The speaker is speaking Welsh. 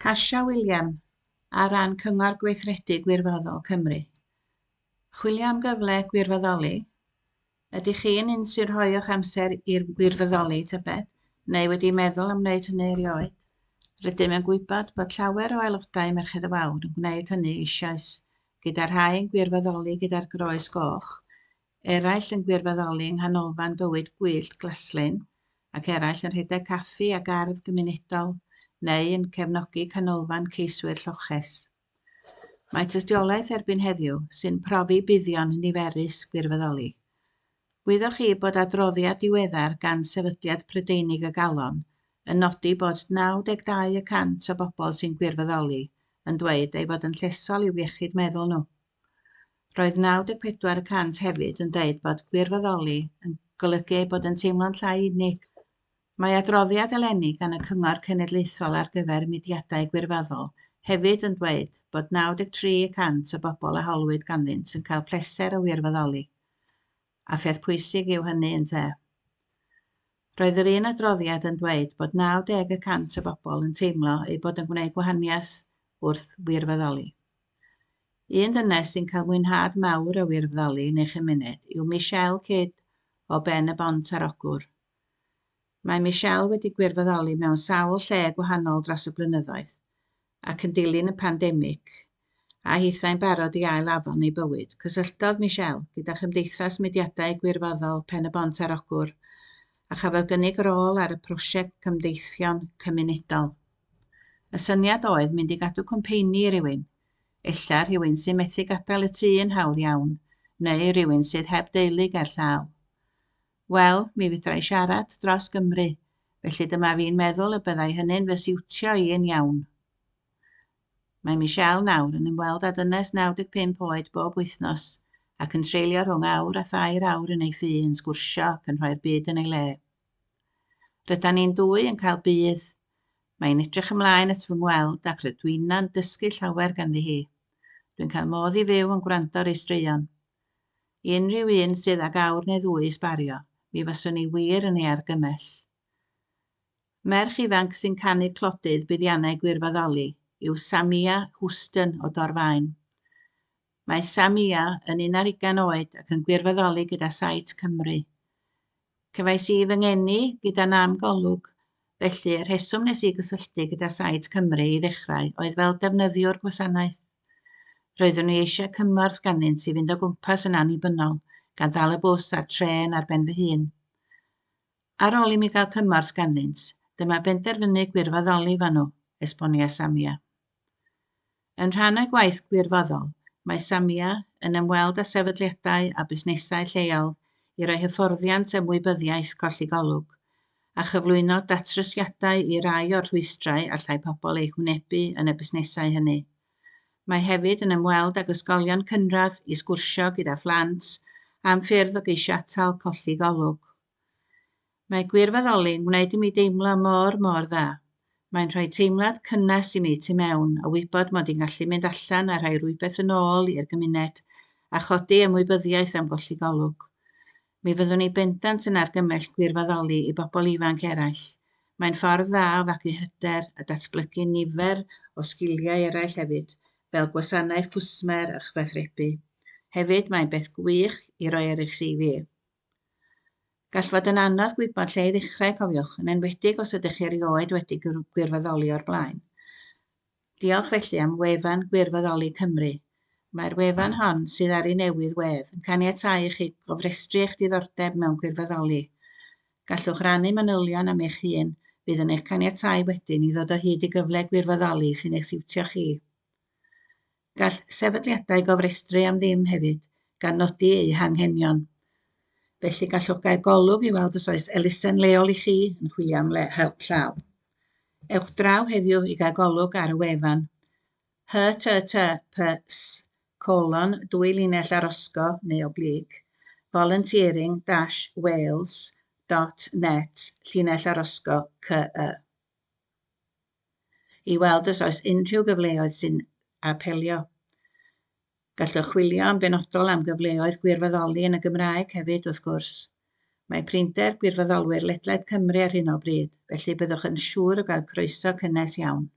Tasha William, ar ran Cyngor Gweithredu Gwirfoddol Cymru. Chwilio am gyfle gwirfoddoli? Ydych chi'n un sy'n rhoi o'ch amser i'r gwirfoddoli, tybed, neu wedi meddwl am wneud hynny erioed? Rydym yn gwybod bod llawer o aelodau Merched y Wawr yn gwneud hynny eisoes, gyda rhai yn gwirfoddoli gyda'r Groes Goch, eraill yn gwirfoddoli yng Nghanolfan Bywyd Gwyllt Glaslyn, ac eraill yn rhedeg caffi a gardd gymunedol neu yn cefnogi canolfan ceiswyr lloches. Mae tystiolaeth erbyn heddiw sy'n profi buddion niferus gwirfoddoli. Wyddoch chi bod adroddiad diweddar gan Sefydliad Prydeinig y Galon yn nodi bod 92 y cant o bobl sy'n gwirfoddoli yn dweud ei fod yn llesol i'w iechyd meddwl nhw? Roedd 94 y cant hefyd yn dweud bod gwirfoddoli yn golygu eu bod yn teimlo'n llai unig. Mae adroddiad eleni gan y Cyngor Cenedlaethol ar gyfer Mudiadau Gwirfoddol hefyd yn dweud bod 93 y cant o bobl a holwyd ganddynt yn cael pleser o wirfoddoli. A pheth pwysig yw hynny ynte? Roedd yr un adroddiad yn dweud bod 90 y cant o bobl yn teimlo eu bod yn gwneud gwahaniaeth wrth wirfoddoli. Un ddynes sy'n cael mwynhad mawr o wirfoddoli yn ei chymuned yw Michelle Kidd o Ben y Bont ar Ogwr. Mae Michelle wedi gwirfoddoli mewn sawl lle gwahanol dros y blynyddoedd, ac yn dilyn y pandemig, a hithau'n barod i ail afael yn ei bywyd, cysylltodd Michelle gyda Chymdeithas Mudiadau Gwirfoddol Pen-y-bont ar Ogwr a chafodd gynnig rôl ar y prosiect Cymdeithion Cymunedol. Y syniad oedd mynd i gadw cwmpeini i rywun, ella rhywun sy'n methu gadael y tŷ yn hawdd iawn, neu rywun sydd heb deulu ger llaw. Wel, mi fedra i siarad dros Gymru, felly dyma fi'n meddwl y byddai hynny'n fy siwtio i yn iawn. Mae Michelle nawr yn ymweld â dynes 95 oed bob wythnos ac yn treulio rhwng awr a thair awr yn ei thŷ yn sgwrsio ac yn rhoi'r byd yn ei le. Rydan ni'n dwy yn cael budd. Mae'n edrych ymlaen at fy ngweld ac rydw inna'n dysgu llawer ganddi hi. Dwi'n cael modd i fyw yn gwrando ar ei straeon. I unrhyw un sydd ag awr neu ddwy i sbario, mi faswn i wir yn ei argymell. Merch ifanc sy'n canu clodydd buddiannau gwirfoddoli yw Samia Houston o Dorfaen. Mae Samia yn un ar ugain oed ac yn gwirfoddoli gyda Sight Cymru. Cefais i fy ngeni gyda nam golwg, felly y rheswm nes i gysylltu gyda Sight Cymru i ddechrau oedd fel defnyddiwr gwasanaeth. Roeddwn i eisiau cymorth ganddynt i fynd o gwmpas yn annibynnol, gan ddal y bws a'r trên ar ben fy hun. Ar ôl i mi gael cymorth ganddynt, dyma benderfynu gwirfoddoli efo nhw, esbonia Samia. Yn rhan o'i gwaith gwirfoddol, mae Samia yn ymweld â sefydliadau a busnesau lleol i roi hyfforddiant ymwybyddiaeth colli golwg, a chyflwyno datrysiadau i rai o'r rhwystrau allai pobl eu hwynebu yn y busnesau hynny. Mae hefyd yn ymweld ag ysgolion cynradd i sgwrsio gyda phlant am ffyrdd o geisio atal colli golwg. Mae gwirfoddoli yn gwneud i mi deimlo mor, mor dda. Mae'n rhoi teimlad cynnes i mi tu mewn o wybod mod i'n gallu mynd allan a rhoi rhywbeth yn ôl i'r gymuned a chodi ymwybyddiaeth am golli golwg. Mi fyddwn i bendant yn argymell gwirfoddoli i bobl ifanc eraill. Mae'n ffordd dda o fagu hyder a datblygu nifer o sgiliau eraill hefyd, fel gwasanaeth cwsmer a chyfathrebu. Hefyd, mae'n beth gwych i roi ar eich CV. Gall fod yn anodd gwybod lle i ddechrau, cofiwch, yn enwedig os ydych chi erioed wedi gwirfoddoli o'r blaen. Diolch felly am wefan Gwirfoddoli Cymru. Mae'r wefan hon, sydd ar ei newydd wedd, yn caniatáu i chi gofrestru eich diddordeb mewn gwirfoddoli. Gallwch rannu manylion am eich hun, fydd yn eich caniatáu wedyn i ddod o hyd i gyfle gwirfoddoli sy'n eich siwtio chi. Gall sefydliadau gofrestru am ddim hefyd, gan nodi eu hanghenion. Felly gallwch gael golwg i weld os oes elusen leol i chi yn chwilio am le help llaw. Ewch draw heddiw i gael golwg ar y wefan https colon dwy linell ar osgo neu oblyg volunteering dash wales dot net llinell ar osgo cy. I weld os oes unrhyw gyfleoedd sy'n apelio. Gallwch chwilio yn benodol am gyfleoedd gwirfoddoli yn y Gymraeg hefyd, wrth gwrs. Mae prinder gwirfoddolwyr ledled Cymru ar hyn o bryd, felly byddwch yn siŵr o gael croeso cynnes iawn.